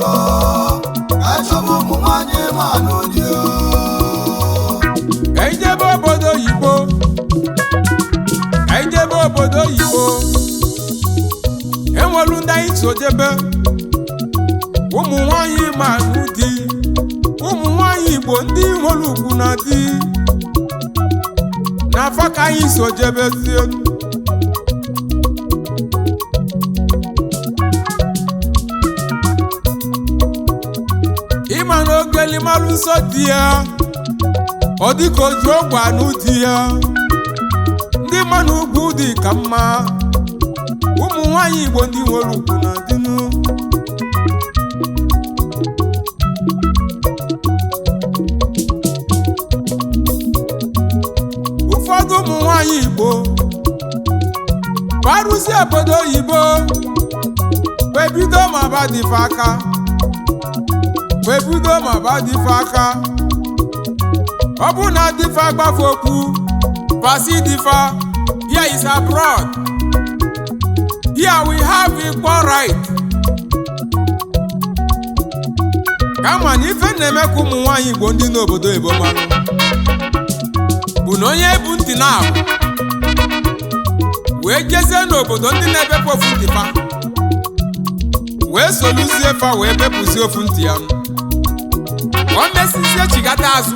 Ka anyị chọba ụmụ nwanyị ma anụ di o. Ka anyị jebe obodo oyibo, ka anyị jebe obodo oyibo. Enwelu ndị anyị so jebe, ụmụ nwanyị ma anụ di, ụmụ nwanyị Igbo ndị nwere ugwu na di na afa ka anyị so jebezie. Ịma na ogeli malụ nsọ di ya, ọ dịka oju ogwe anụ di ya. Ndị ma na ugwu dị ka mma, ụmụ nwanyị Igbo ndị nwere ugwu na dinu. Ụfọdụ ụmụ nwanyị Igbo gbarụsi obodo oyibo, wee bido ma ba dịfe aka, wee bido ma ba dịfe aka. Ọ bụ na dịfe agbafe okwu pasi dịfe, here is abroad, here we have equal right. Kama na ife na-eme ka ụmụ nwaanyị Igbo ndị n'obodo oyibo marụ bụ na onye bụ ntị na-abụ wee jezie n'obodo ndị na-ebepụ ofu ntị fa, wee soluzie fa wee bepụzie ofu ntị ya, o mesizie chigata azụ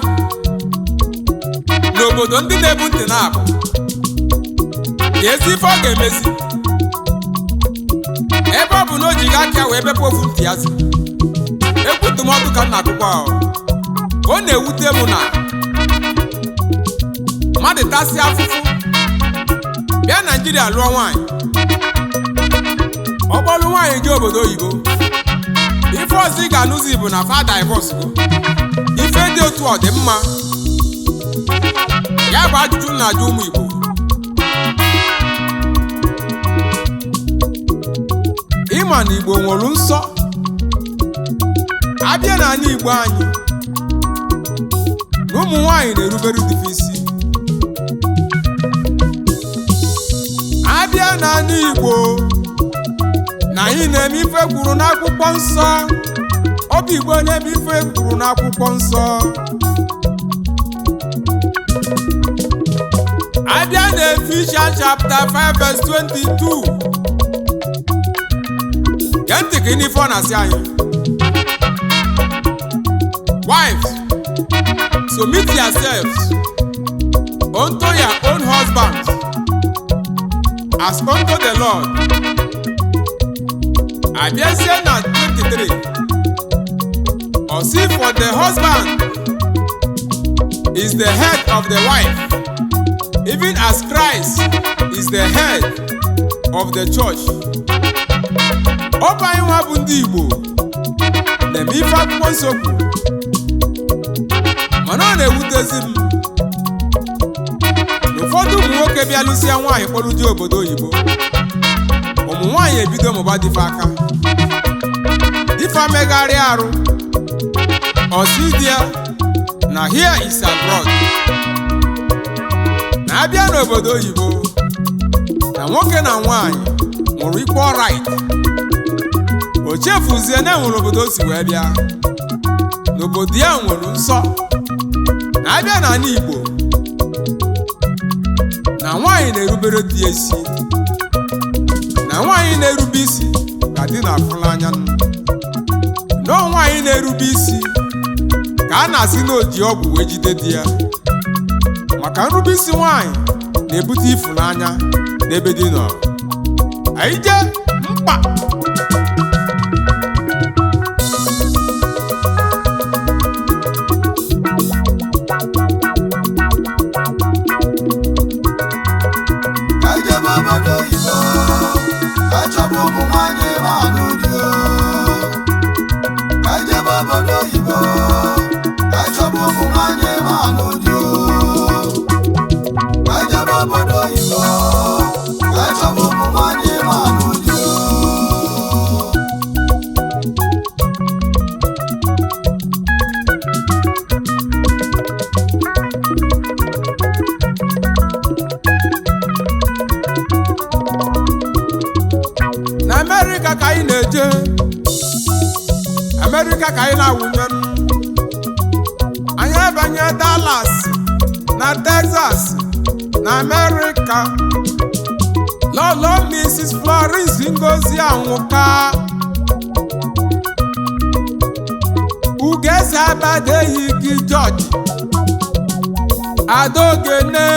n'obodo ndị na-ebu ntị na-abụ ka ezi ife ọ ga-emezi, ebe ọ bụ na o jighị aka wee bepụ ofu ntị ya. Zi egwu ndụmọdụ ka m na-akụkọ ahụ, ọ na-ewute m na mmadụ tasịa afụfụ bịa Naijiria lụọ nwaanyị, ọ kpọlụ nwaanyị jee obodo oyibo, ife ọzọ ị ga-anụzi bụ na fa divorce go. Ife dị otu ọ dị mma? Ya bụ ajụjụ m na-ajụ ụmụ Igbo. Ịma na Igbo nwere nsọ. Abịa n'ala Igbo anyị na ụmụ nwaanyị na-erubere dife isi. Abịa n'ala Igbo na anyị na-eme ife kwuru n'akwụkwọ nsọ. Ọ bụ Igbo na-eme ife kwuru n'akwụkwọ nsọ. Abịa na Ephesians chapter 5 verse 22, gee ntị ka ị n'ife ọ na-asị anyị: "Wives, submit yourselves unto your own husbands as unto the Lord." Abịazie na 23, ọ sị, "For the husband is the head of the wife, even as Christ is the head of the church." Ọ bụ anyị nwa bụ ndị Igbo na-eme ife akwụkwọ nsọ kwuru, mana ọ na-ewutezi m na ụfọdụ ụmụ nwoke bịa lụsịa nwaanyị kpọrọ di obodo oyibo, ụmụ nwaanyị ebido mụba dife aka, dife megharịa arụ, ọsị di ya na here is abroad, na abịa n'obodo oyibo na nwoke na nwaanyị nwere equal right. O chefuzie na enwere obodo o si wee bịa, n'obodo ya nwere nsọ, na abịa n'ala Igbo na nwaanyị na-erubere di ya isi, na nwaanyị na-erube isi ka di na-afụ n'anya, na nwaanyị na-erube isi ka a na-asị na o ji ọgwụ wee jide di ya, maka nrube isi nwaanyị na-ebute ịfụnanya n'ebe di nọ. Anyị jee mkpa. Ka anyị jebe obodo oyibo, ka anyị chọba ụmụ nwanyị ma anụ di o. Ka anyị jebe obodo oyibo, ka anyị chọba ụmụ nwanyị ma anụ di o. Ka anyị jebe obodo oyibo, ka anyị chọba ụmụ nwanyị ma anụ di o. Na Amerịka ka anyị na-eje. Amerịka ka anyị na-awụnye. Anyị abanye Dallas na Texas na Amerịka. Lọlọ Mrs. Florence Ngozi Anwụka, Ugeze Abadeyi gị, George Adogene,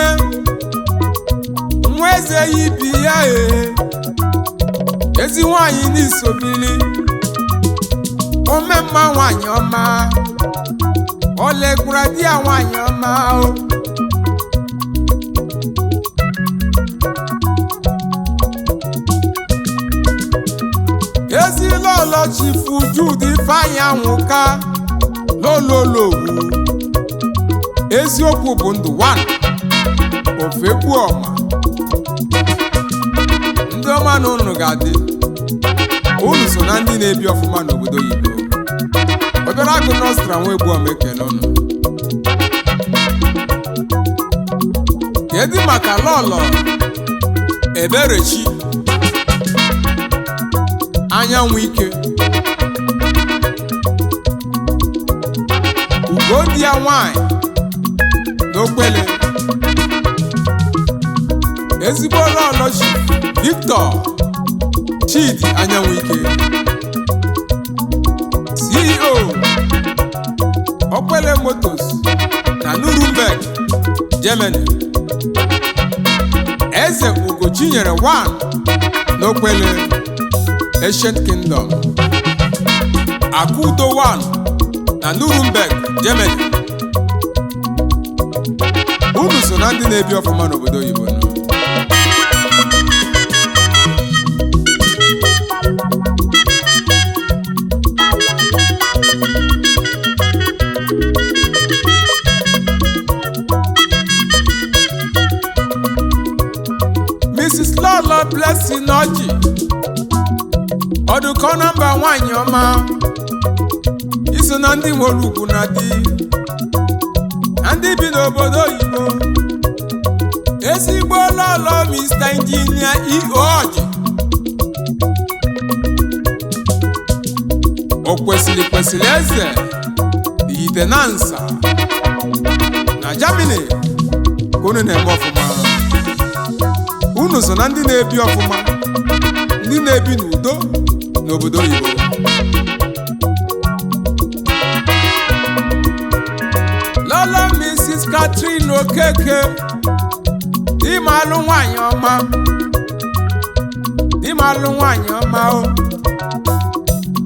nwa eze yibi ya, ee, ezi nwanyị n'isobili, omemma nwanyị ọma, olekwara di ya, nwanyị ọma o. Ezi lọlọ Chifu Jude Ifeanyi Anwụka, lololowu, eziokwu bụ ndụ 1 ofekwu ọma. Ndị ọma na unu ga-adị, unu so na ndị na-ebi ọfụma n'obodo oyibo. Obere agụ nostra nwa egbu ọma, ekele unu. Kedu maka lọlọ Eberechi Anyanwụ Ike, Ugodi ya nwanyị n'Okwele, ezigbo lọlọ chi Victor Chidi Anyanwụ Ike, CEO Okwele Motors na Nuremberg, Germany, Eze Ugochinyere 1 n'Okwele Ancient Kingdom, Akudo 1 na Nuremberg, Germany. Unu so na ndị na-ebi ọfụma n'obodo oyibo nọ. Mrs. Lolo Blessing Ọjị, ọdụkọ nọmba, nwanyị ọma, iso na ndị nwere ugwu na di na ndị bi n'obodo oyibo. Ezigbo lọlọ Mr. Engineer E.O. Ọjị, o kwesịrị kwesịrị eze Itenansa na Germany ka unu na-eme ọfụma. Unu so na ndị na-ebi ọfụma, ndị na-ebi n'udo n'obodo oyibo. Lọlọ Mrs. Catherine Okeke, dimalụ nwanyị ọma, dimalụ nwanyị ọma o,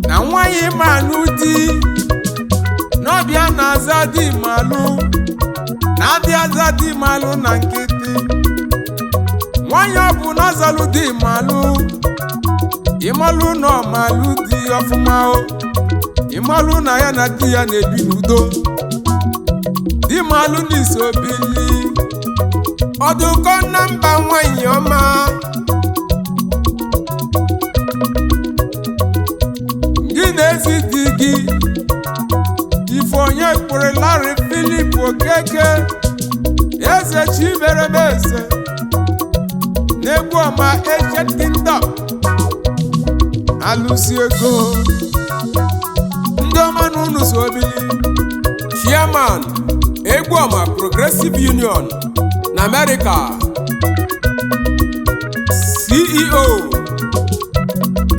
na nwanyị malụ di n'ọbịa na-aza dimalụ, na-adị aza dimalụ na nkịtị. Nwanyị ọbụla zalụ dimalụ, ịmalụ na ọmalụ di ọfụma o, ịmalụ na ya na di ya na-ebi n'udo. Dimalụ n'isobili, ọdụkọ na mba, nwanyị ọma. Gị na-ezi di gị, Ife onye kpụrụ Larry Philip Okeke, eze Chimeremeze n'egwu ọma Ancient Kingdom, alụsi ego. Ndị ọma na unu so obili. Chairman Egbuoma Progressive Union na America, CEO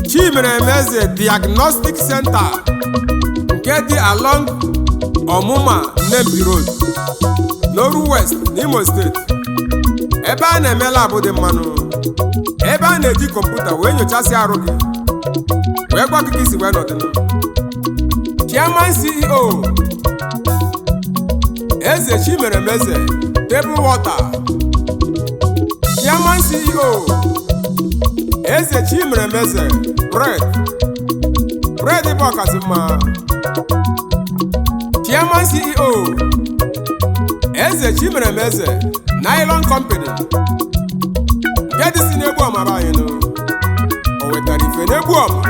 Chimeremeze Diagnostic Center nke dị along Ọmụma Nnembi Road, n'Oru West n'Imo Steeti, ebe a na-eme lab dị mmanụ, ebe a na-eji kọmputa wee nyochasị arụ gị wee gwa gị ka isi wee nọdụ. Chairman CEO Eze Chimeremeze Table Water, Chairman CEO Eze Chimeremeze Bread, bread bụ ọkasị mma, Chairman CEO Eze Chimeremeze Nylon Company nke dị si n'egbu ọmara anyị nụ. O wetara ife n'egbu ọma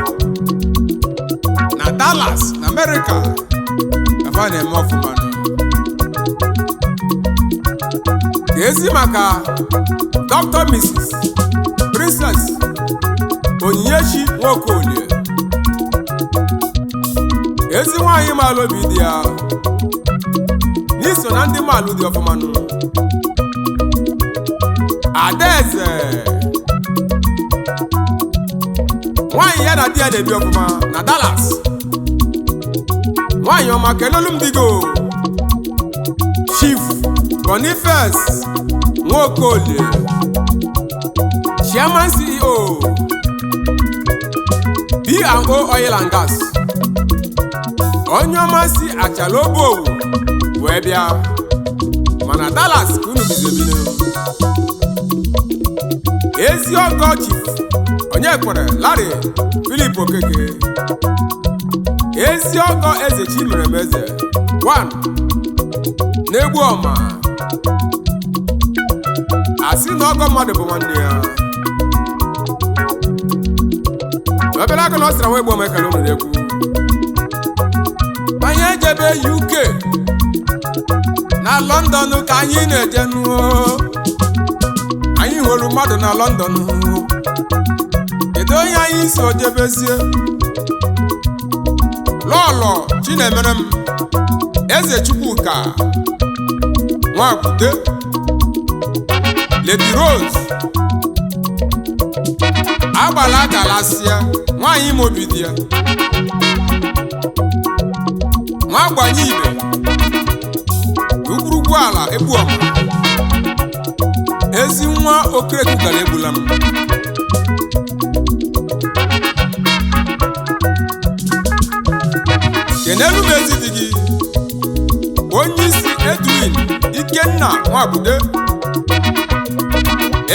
na Dallas na America, ebe a na-eme ọfụma nụ. Ka ezi maka Dr. Mrs. Princess Onyinyechi Nwokolie, Ezi nwaanyị maala obi dị ya n'iso na ndị maalụ dị ọfụmanụ. Adaeze, nwaanyị ya na di ya na-ebi ọfụma na Dallas. Nwaanyị ọma, kelolu m digo Chief Boniface Nwokolie, Chairman, CEO, B&O Oil and Gas. Onye ọma si Achala Obowu wee bịa, mana Dallas ka unu bizebinu. Ezi ọgọ Chief onye kwere Larry Philip Okeke, ezi ọgọ eze Chimeremeze 1 na-egbu ọma. Asị na ọgọ mmadụ bụ nwanne ya. Obere aka na ọ sịra nwa egbu ọma ekele ụnụ na-ekwu. Anyị ejebe UK, na London ka anyị na-eje nuo. Anyị hụrụ mmadụ na London. Kedu onye anyị so jebezie? Lọlọ Chinemere m Eze Chukwuka Nwakwute, Lady Rose Agbala galasịa, nwaanyị ime obi di ya, nwa gbanye ibe ugwurugwu ala egbu ọma. Ezi nwa Okereku gara egbula m. Kenelu m ezi di gị, onye isi Edwin Ikenna Nwabude,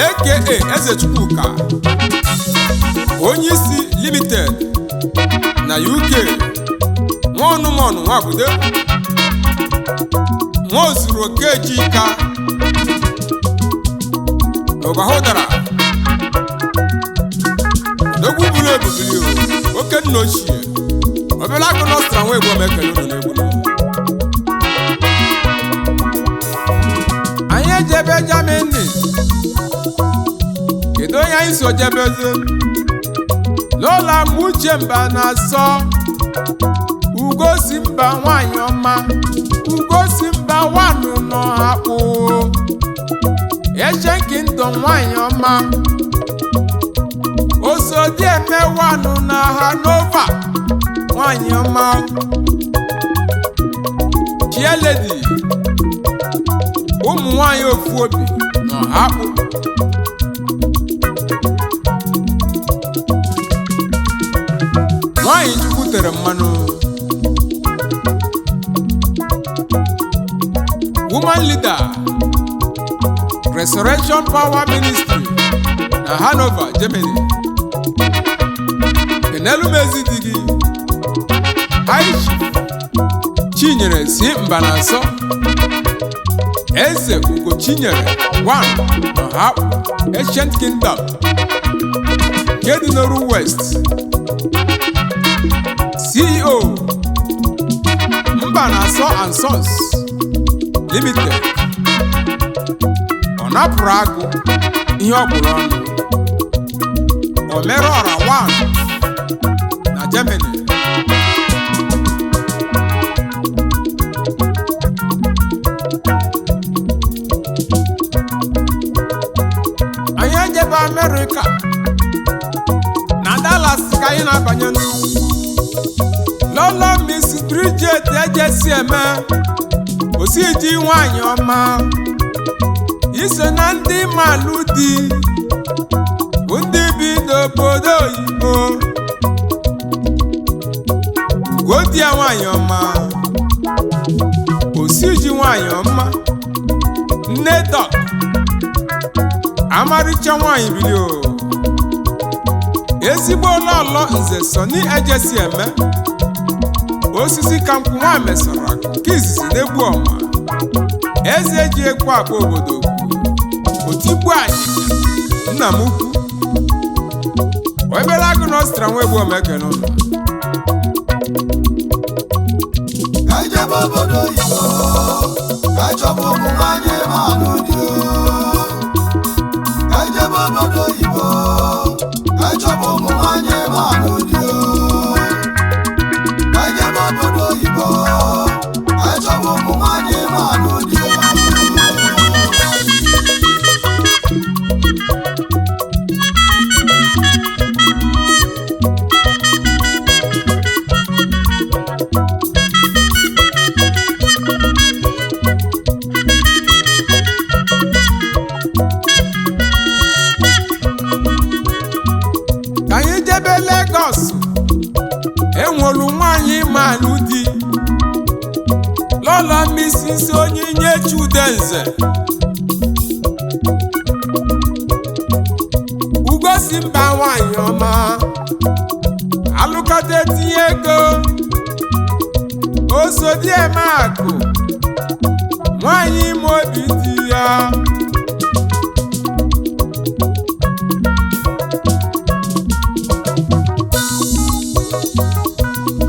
aka Eze Chukwuka, onye isi limited na UK. Nwaọnụmọnụ Nwabude, nwa ozuru okejika na ụbahụdara odogwu buru ebubili o oke nna ochie. Obere akụ nọstra nwa egbu omekele unu n'egbu. Anyị ejebe Germany. Kedu onye anyị so jebezi? Lola Uche Mba na-asọ Ugosi Mba, nwanyị ọma, Ugosi Mba wanụ nọ akpụ Ancient Kingdom, nwanyị ọma, Osodieme wanụ na Hanover, nwanyị ọma, Chieledi ụmụ nwanyị ofu obi nọ akpụ. Nwanyị Chukwu tere mmanụ, woman leader, Resurrection Power Ministry na Hanover, Germany. Kenelu m ezi di gị, High Chief Chinyere si Mba na Nsọ, Eze Ugo Chinyere one ọha Ancient Kingdom nke dị n'Oru West, CEO, Mba na Nsọ and Sons Limited. Ọ napụrụ agụ ihe ọ kpụrụ ọnụ, o mere ọra 1 na Germany. Anyị ejebe Amerịka, na Dallas ka anyị na-abanye. Lọlọ Mrs. Bridget Ejesi eme osiji, nwanyị ọma, iso na ndị malụ di bụ ndị bi n'obodo oyibo. Ugodi ya, nwanyị ọma, osiji nwanyị ọma, nne dọk, amarịcha nwanyị bili o. Ezigbo lọlọ Nze Sọni Ejesi eme osisi ka nkwụ nwa mesara nke izizi na-egbu ọma, eze ji ekwu akpa obodo okwu otigbu anyịnya nna m ukwu, obere agụ na ọsịtara nwa egbu omeke n'ụlọ. Ka anyị jebe obodo oyibo, ka anyị chọba ụmụ nwanyị ma anụ dị o. Ka anyị jebe obodo oyibo, ka anyị chọba ụmụ nwanyị ma anụ dị o. Ka anyị jebe obodo Mrs. Onyinye Chudenze, Ugosi mba nwanyị ọma, alụkọta etinye ego, osodieme akụ, nwanyị ime obi di ya.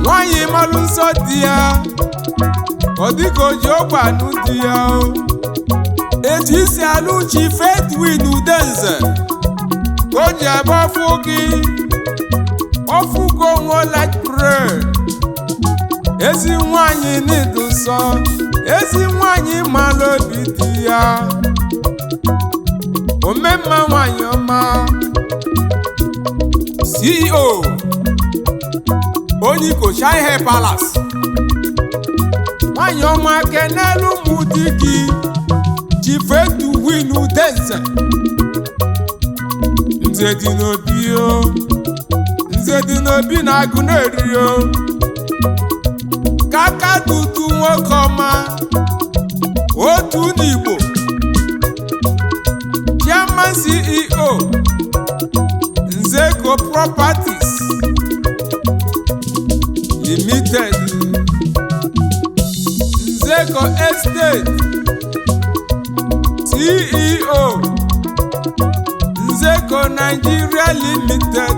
Nwanyị malụ nsọ di ya, ọ dịka o ji ogbe anụ di ya o. Etu isi alụ chi Fedwin Udenze, ka o ji agba ọfụ gị, ọfụgo nwola pre. Ezi nwanyị n'ịdụ nsọ, ezi nwanyị malụ obi di ya. Omemma nwanyị ọma, CEO onye Iko Shine Palace. Nwanyị ọma, kenelu mụ di gị, Chief Edwin Udenze. Nze dị n'obi o, nze dị n'obi na agụ na-eri o. Kaka dudu nwoke ọma, otu n'Igbo, Chairman CEO Nzeko Properties Limited, Nzeko Estate, CEO Nzeko Nigeria Limited,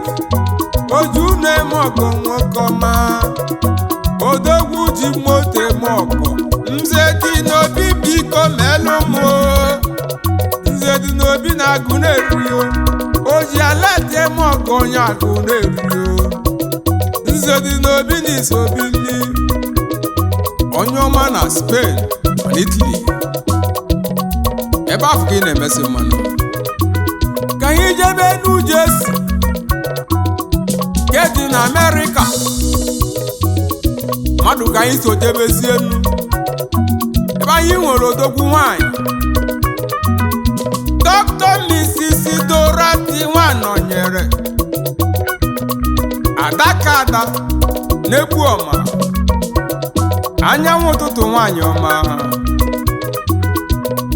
oju na-eme ọgọ nwoke ọma, odogwu ji moto eme ọgọ. Nze dị n'obi, biko melụ m o. Nze dị n'obi na agụ na-eri o, o ji ala eme ọgọ, onye agụ na-eri o. Nze dị n'obi na isobili, onye ọma na Spain na Italy, ebe afọ ka ị na-emesi mmanụ. Ka anyị jebe New Jersey nke dị na Amerịka, mmadụ ka anyị so jebezie enu, ebe anyị nwere odogwu nwanyị, Dr. Mrs. Dorothy Nwanọnyere, Adaka Ada na-egbu ọma, anyanwụ ụtụtụ, nwanyị ọma,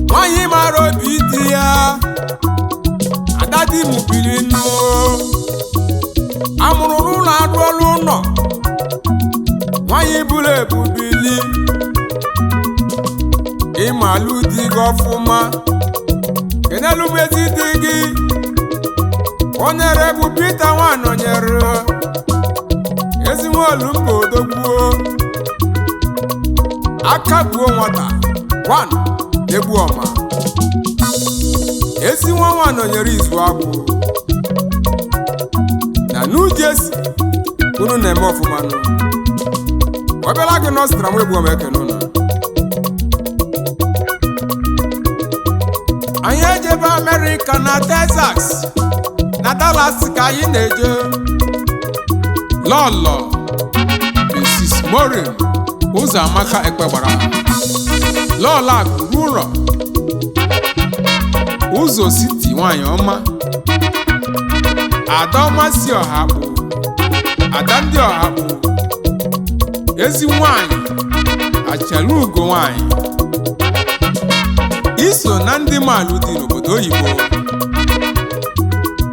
nwanyị mara obi di ya. Ada di m biri nnu, amụrụ n'ụlọ, arụọlụ ụlọ, nwanyị buru ebu bili, ịmalụ di gị ọfụma. Kenelu m ezi di gị, onyere bụ Peter Nwanọnyere, ezinwaolumba, odogwuo aka buo nwata wan egbu ọma, ezi nwa Nwanọnyere izu agwụ na New Jersey. Unu na-eme ọfụma nụ. Ọbịala gị nọstra nwa egbu ọma, ekene unu. Anyị ejebe Amerịka, na Texas, na Dallas ka anyị na-eje. Lọlọ Mrs. Morin Ụzọamaka Ekpegbara, lọlọ akụ ụlọ ụzọ siti, nwanyị ọma, adaọma si ọhakpụ, ada ndị ọhakpụ, ezi nwanyị achala ugo, nwanyị iso na ndị malụ dị n'obodo oyibo.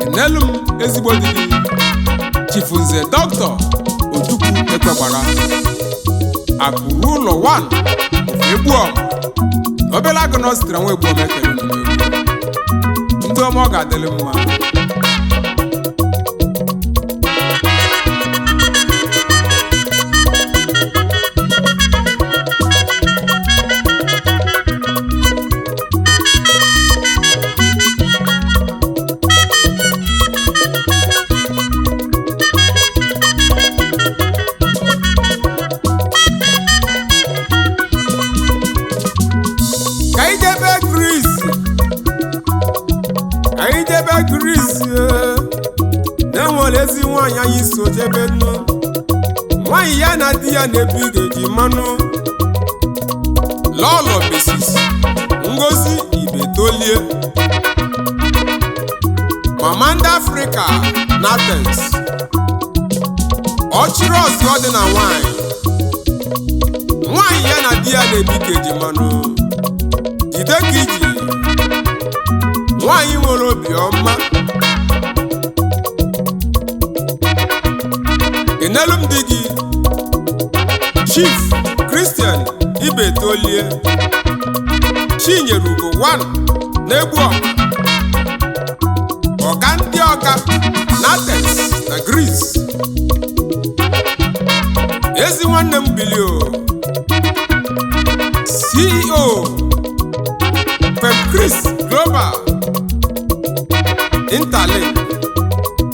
Enelu m ezigbo di gị, Chifunze Dọkịta Ojukwu Ekpegbara, akụrụ ụlọ 1 of Egbuoma na obere agụ nọsitere nwa Egbuoma. Ekele unu n'egwu ndị ọma, ọ ga-adịrị mma. Ka anyị jebe Gris, ka anyị jebe Gris, na-enwere ezi nwaanyị anyị so jebe nnu, nwaanyị ya na di ya na-ebi ji mmanụ, Lọlọ Mrs. Ngozi Ibetolie, mama ndị Afrịka na Athens, ọchịrị ọzọ dị na nwaanyị, nwaanyị ya na di ya na na-ebi ka ejimanụ. Jide ka iji nwaanyị nwere obi ọma. Kenelu m di gị, Chief Christian Ibetolie Chinyere Ugo 1 na-egbu ọma, ọga ndị ọga na Athens na Greece. Ezi nwanne m, bilio CEO Pepchris Global Interlink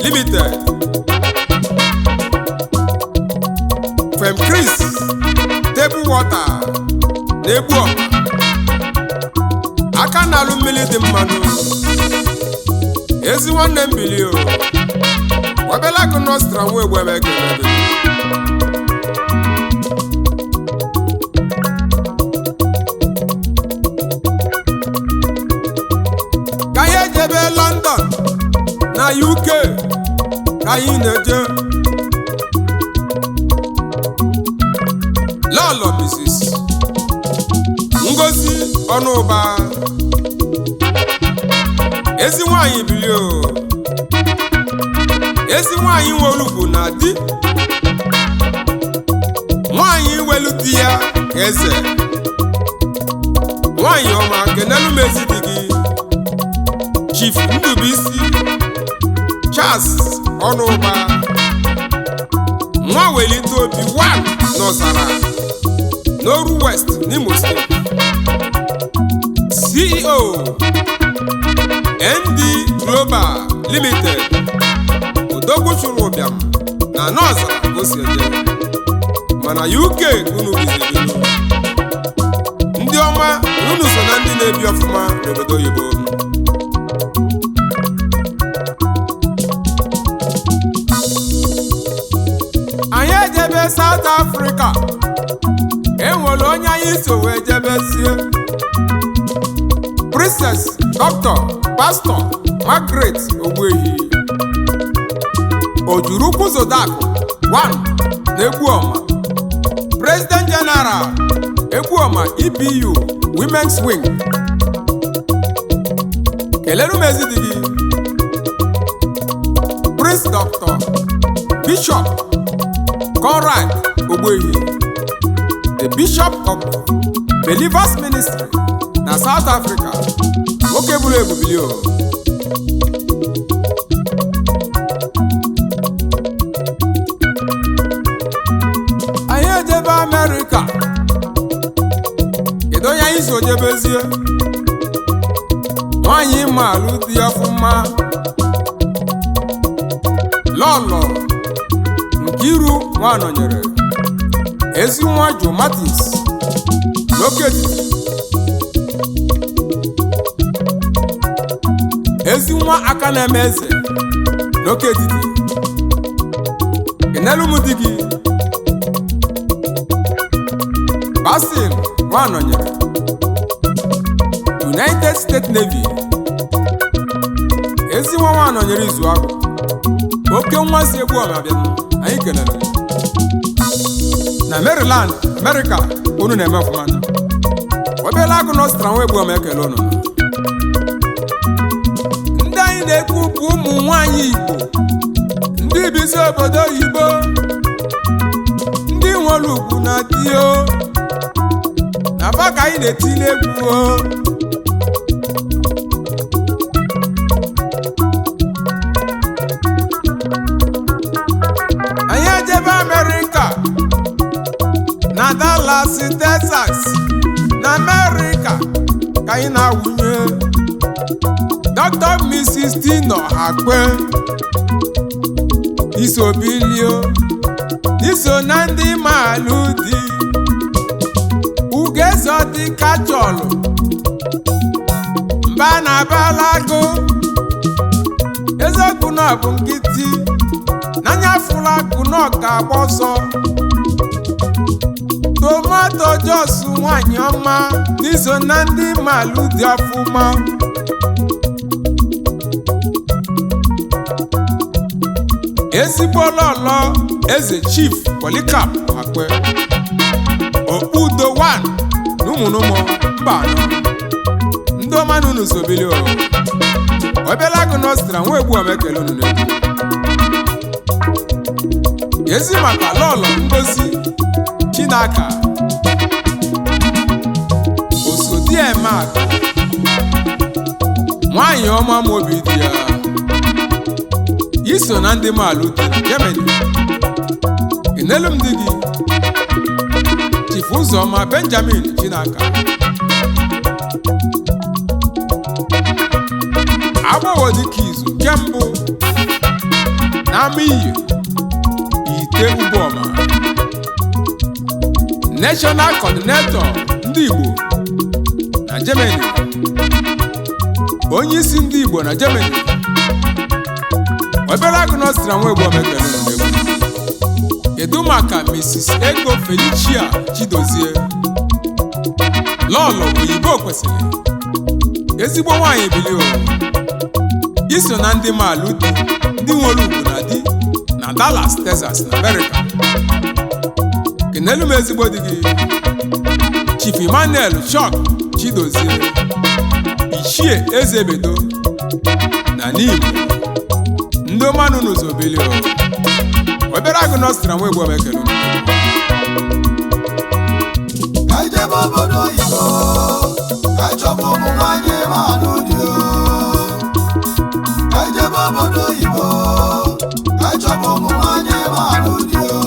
Limited, Femchris Table Water na-egbu ọma, aka na-alụ mmiri dị mmanụ. Ezi nwanne m, bilio. Obelakụ Nostra nwa egbe ebe ekele gị. Ka anyị ejebe London na UK, ka anyị na-eje Lọlọ Mrs. Ngozi Ọnụụba. Ezi nwanyị, bilio. Ezi nwanyị nwere ugwu na di, nwanyị welu di ya ka eze. Nwanyị ọma, kenelu m ezi di gị, Chief Ndubuisi Charles Ọnụụba, nwa welite obi 1 n'ọzara n'Oru West n'Imo State, CEO ND Global Limited. Odogwu chụrụ ụbịam na n'ọzara ka o si eje, mana UK unu bizibinu. Ndị ọma, unu so na ndị na-ebi ọfụma n'obodo oyibo. Anyị ejebe South Africa. Enwere onye anyị so wee jebezie, Princess Dr. Pastor Margaret Ogbuehi Ojurukwu Zodakụ 1 na Egbuoma, President General, Egbuoma EPU Women's Wing. Kelere m ezi di gị, Prince Dr. Bishop Conrad Ogbuehi, the Bishop of Believers Ministry na South Africa. Nwoke buru ebubili o. Anyị ejebe Amerịka. Kedu onye anyị so jebezie? Nwaanyị ma alụ dị ọfụma, Lọlọ Nkiru Nwanọnyere, ezi nwa Jo Martins n'oke etiti, ezi nwa aka na-eme eze n'oke etiti. Kenelu m di gị, Basil Nwanọnyere, United States Navy. Ezi nwa Nwanọnyere izu agụ, oke nwa si egbu ọma bịa. Anyị kelere na Maryland, America. Unu na-eme ọfụma. Obele agụ Nostra nwa egbu ọma, ekele unu. Ndị anyị na-ekwu bụ ụmụ nwanyị Igbo, ndị bizi obodo oyibo, ndị nwere ugwu na dio na fa ka anyị na-etili egwu o. Anyị ejebe Amerịka, na Dallas, Texas na Amerịka, ka anyị na-awụnye Dr. Mrs. Tino Akpe isobilio, iso na ndị maalụ di Ugezo dị kachọlụ mba na balago. Eziokwu na ọ bụ nkịtị n'anya fụrụ akụ na ọ ga-agba ọsọ. Tomato Jos, nwanyị ọma, n'iso na ndị malụ dị ọfụma. Ezigbo lọlọ eze, Chief Polycarp Akpe Okpudo 1 Ụmụnụmụ mba anọ ndị ọma na unu sobili o. Obere agụ nọstra nwa egbu omekele unu n'egwu. Ezi maka lọlọ Ngozi Chinaka Osodiemak, nwanyị ọma ma obi dị ya, iso na ndị maalụ dị na Germany. Enelu m di gị, Chief Ụzọma Benjamin Chinaka, agbọghọ dịka izu nke mbụ n'ama iyi ite Ugboma, National Coordinator ndị Igbo na Germany, onye isi ndị Igbo na Germany. Obere agụ nọstra nwa egwu omekele egwu. Kedu maka Mrs. Ego Felicia Chidozie, lọlọ oyibo kwesịrị ezigbo nwaanyị bilio, iso na ndị maalụ di ndị nwere ugwu na di na Dallas, Texas na America. Kenelu m ezigbo di gị, Chief Emmanuel Chok Chidozie, Ichie Ezebedo na Nimo, ndị ọmanụ n'ụzọ bilio. Obere agụ nọstra nwa egbu omekele unu. Ka anyị jebe obodo oyibo, ka anyị chọba ụmụ nwanyị ma anụ dị o. Ka anyị jebe obodo oyibo, ka anyị chọba ụmụ nwanyị ma anụ dị o.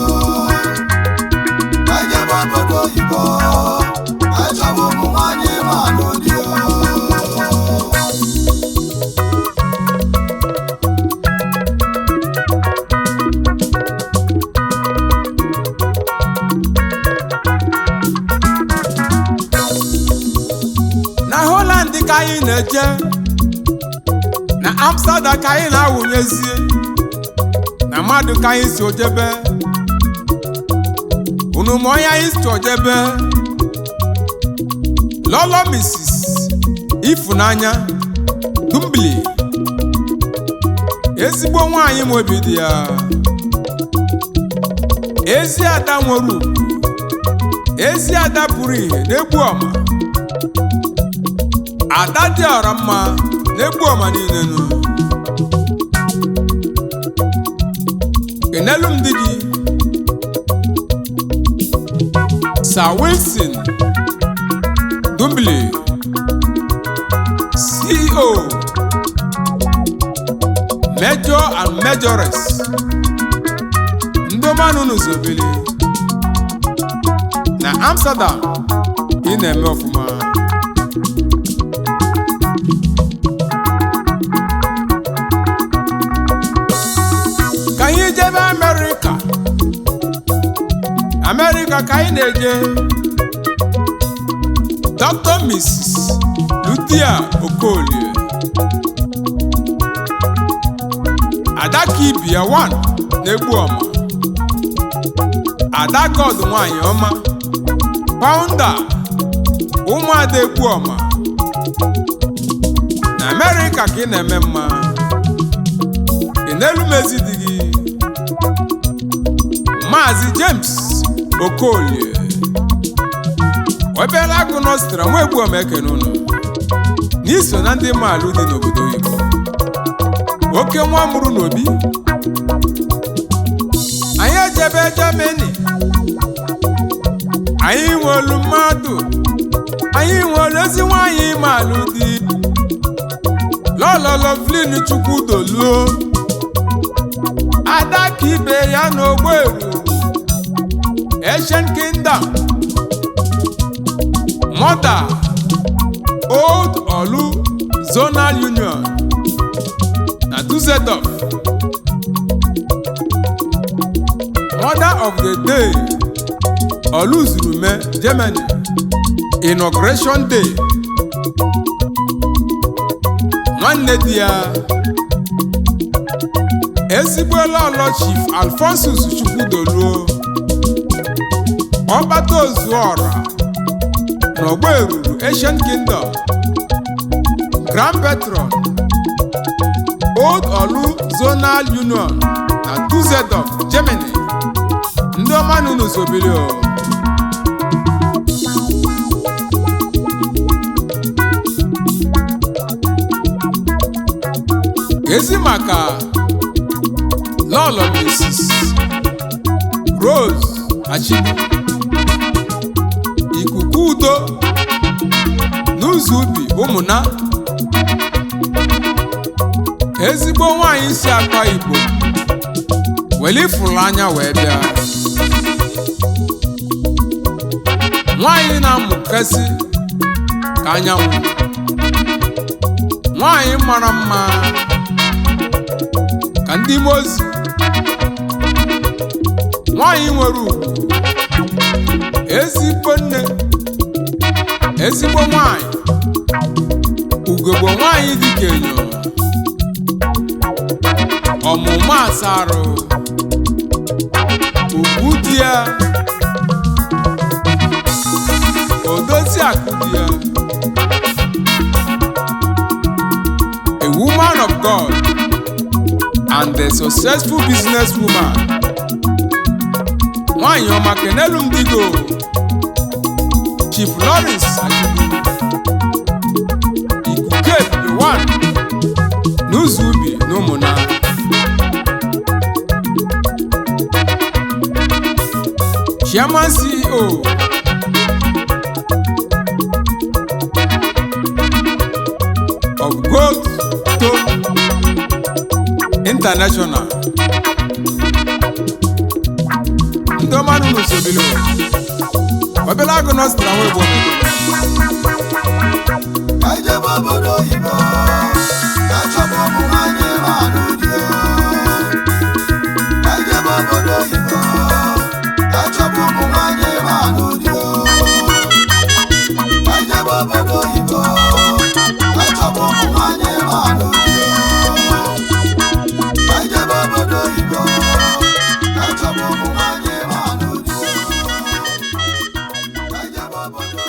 Ka anyị jebe obodo oyibo, ka anyị chọba ụmụ nwanyị ma anụ dị o. Na Holland ka anyị na-eje, na Amsterdam ka anyị na-awụnyezi, na mmadụ ka anyị si ojebe. Unu ma onye anyị si ojebe? Lọlọ Mrs. Ifunanya Dumbili, ezigbo nwaanyị ma obi dị ya, ezi ada nwere ugwu, ezi ada pụrụ ìhè na-egbu ọma, ada dị ọra mma na-egbu ọma niile nụ. Kenelu m di gị, Sir Wilson Dumbili, CEO, Major and Majoress, ndị ọmanụ n'Uzobili na Amsterdam, ị na-eme ọfụma. Ka anyị jebe Amerịka, Amerịka ka anyị na-eje. Dr. Mrs. Lucia Okolie, Adaka Ibia 1 na-egbu ọma, Ada God nwanyị ọma, founder ụmụada egbu ọma na Amerịka ka ị na-eme mma. Ị n'elu mezi di gị, Maazị James Okolie, obere agụ nọstra nwa egbu omeke n'ụlọ, n'iso na ndị maalụ dị n'obodo oyibo, oke nwa mụrụ n'obi. Anyị ejebe Germany, anyị nwelu mmadụ, anyị nwere ezi nwanyị maalụ dị, Lọlọ Lovelin Chukwudoluo, ada ka ibe ya n'ogbo eruru, Asian Kingdom, Mother, Old Olu Zonal Union na Dusseldorf, Mother of the Day, Oluzurume, Germany, Inauguration Day, nwanne di ya, ezigbo lọlọ Chief Alphonsus Chukwudoluo, ọkpata ozuọra n'ọgba eruru, Asian Kingdom, Grand Patron, Old Olu Zonal Union na Dusseldorf, Germany, ndị ọma na unu zobiri o. Kezi maka Lọlọ Mrs. Rose Achigbu, ikuku udo n'ụzọ ubi ụmụna, ezigbo nwanyị si akwa Igbo were ifuru anya wee bịa, nwanyị na-amụkasị ka anyanwụ, nwanyị mara mma ka ndị mmụọ ozi, nwanyị nwere ugwu, ezigbo nne, ezigbo nwanyị, ugogbe nwanyị dịka enyo, ọmụmụ asarụ, ugwu di ya, odozi akụ di ya, a woman of God and a successful businesswoman. Nwanyị ọma, kenelu m digo Chief Lawrence Achigbu, Ikuku Ebube one n'ụzọ ubi na ụmụna. Chairman CEO, of Gold Stone International. Ndị ọma nụ n'usobilo obele agụ nọsịtara nwa egbo. Ka anyị jebe obodo oyibo, ka anyị chọba ụmụ nwanyị ma anụ di o. Ka anyị jebe obodo oyibo, ka anyị chọba ụmụ nwanyị ma anụ di o. Ka anyị jebe obodo oyibo, ka anyị chọba ụmụ nwanyị ma anụ di o. Ka anyị jebe obodo oyibo, ka anyị chọba ụmụ nwanyị ma anụ di o. Ka anyị jebe obodo